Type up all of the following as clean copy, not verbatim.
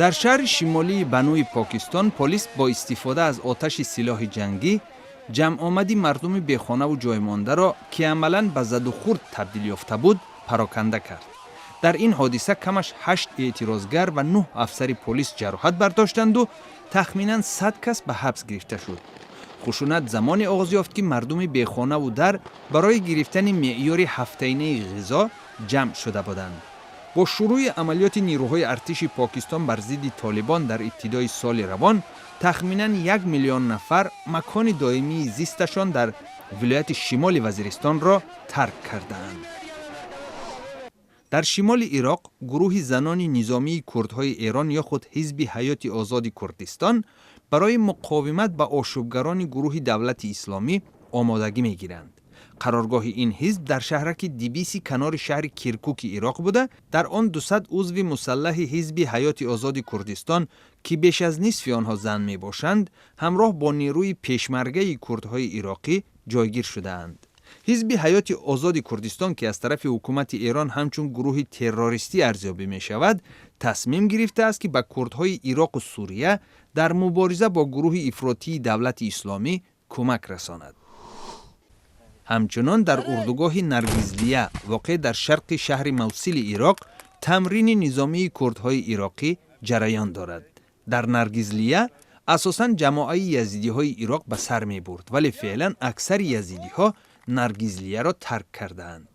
Дар шаҳри шимолии Бануи Покистон полис бо истифода аз оташи силоҳи ҷангӣ ҷамъомади мардуми бехонаву ҷоймондаро, ки амалан ба задухӯрд табдил ёфта буд, пароканда кард. Дар ин ҳодиса камаш ҳашт эътирозгар ва нӯҳ афсари полис ҷароҳат бардоштанду тахминан 100 кас ба ҳабс гирифта шуд. Хушунат замоне оғоз ёфт, ки мардуми бехонаву дар барои гирифтани меъёри ҳафтаинаи ғизо ҷамъ шуда буданд. Бо шурӯъи амалиёти нирӯҳои артиши Покистон бар зидди Толибон дар ибтидои соли равон, тахминан 1 миллион нафар макони доимии зисташон дар вилояти Шимоли Вазиристонро тарк кардаанд. Дар шимоли Ироқ гурӯҳи занони низомии курдҳои Эрон ё худ Ҳизби Ҳаёти Озоди Курдистон барои муқовимат ба ошӯбгарони гурӯҳи Давлати Исломӣ омодагӣ мегиранд. Қароргоҳи ин ҳизб дар шаҳраки Дибиси канори шаҳри Киркуки Ироқ буда, дар он 200 узви мусаллаҳи Ҳизби Ҳаёти Озоди Курдистон, ки беш аз нисфи онҳо зан мебошанд, ҳамроҳ бо нерӯи пешмаргаи курдҳои ироқӣ ҷойгир шудаанд. Ҳизби Ҳаёти Озоди Курдистон, ки аз тарафи ҳукумати Эрон ҳамчун гурӯҳи террористӣ арзёбӣ мешавад, тасмим гирифтааст, ки ба курдҳои Ироқу Сурия дар мубориза бо гурӯҳи ифротии Давлати Исломӣ кӯмак расонад. Ҳамчунон дар урдугоҳи Наргизлия, воқеъ дар шарқи шаҳри Мавсили Ироқ, тамрини низомии курдҳои ироқӣ ҷараён дорад. Дар Наргизлия асосан ҷамоаи язидиҳои Ироқ ба сар мебурд, вале феълан аксари язидиҳо Наргизлияро тарк кардаанд.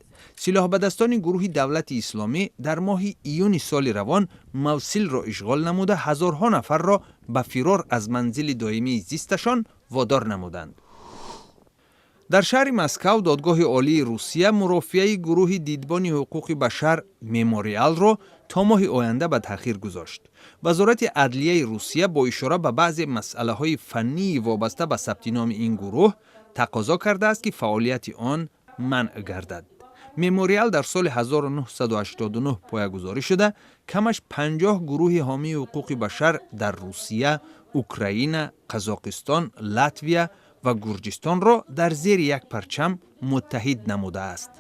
Силоҳбадастони гурӯҳи Давлати Исломӣ дар моҳи июни соли равон Мавсилро ишғол намуда, ҳазорҳо нафарро ба фирор аз манзили доимии зисташон водор намуданд. Дар шаҳри Москав Додгоҳи Олии Русия мурофиаи гурӯҳи дидбони ҳуқуқи башар Мемориалро то моҳи оянда ба таъхир гузошт. Вазорати Адлияи Русия бо ишора ба баъзе масъалаҳои фаннии вобаста ба сабти номи ин гурӯҳ тақозо кардааст, ки фаъолияти он манъ гардад. Мемориал дар соли 1989 поягузорӣ шуда, камаш 50 гурӯҳи ҳомии ҳуқуқи башар дар Русия, Украина, Қазоқистон, Латвия ва Гурҷистонро дар зери як парчам муттаҳид намудааст.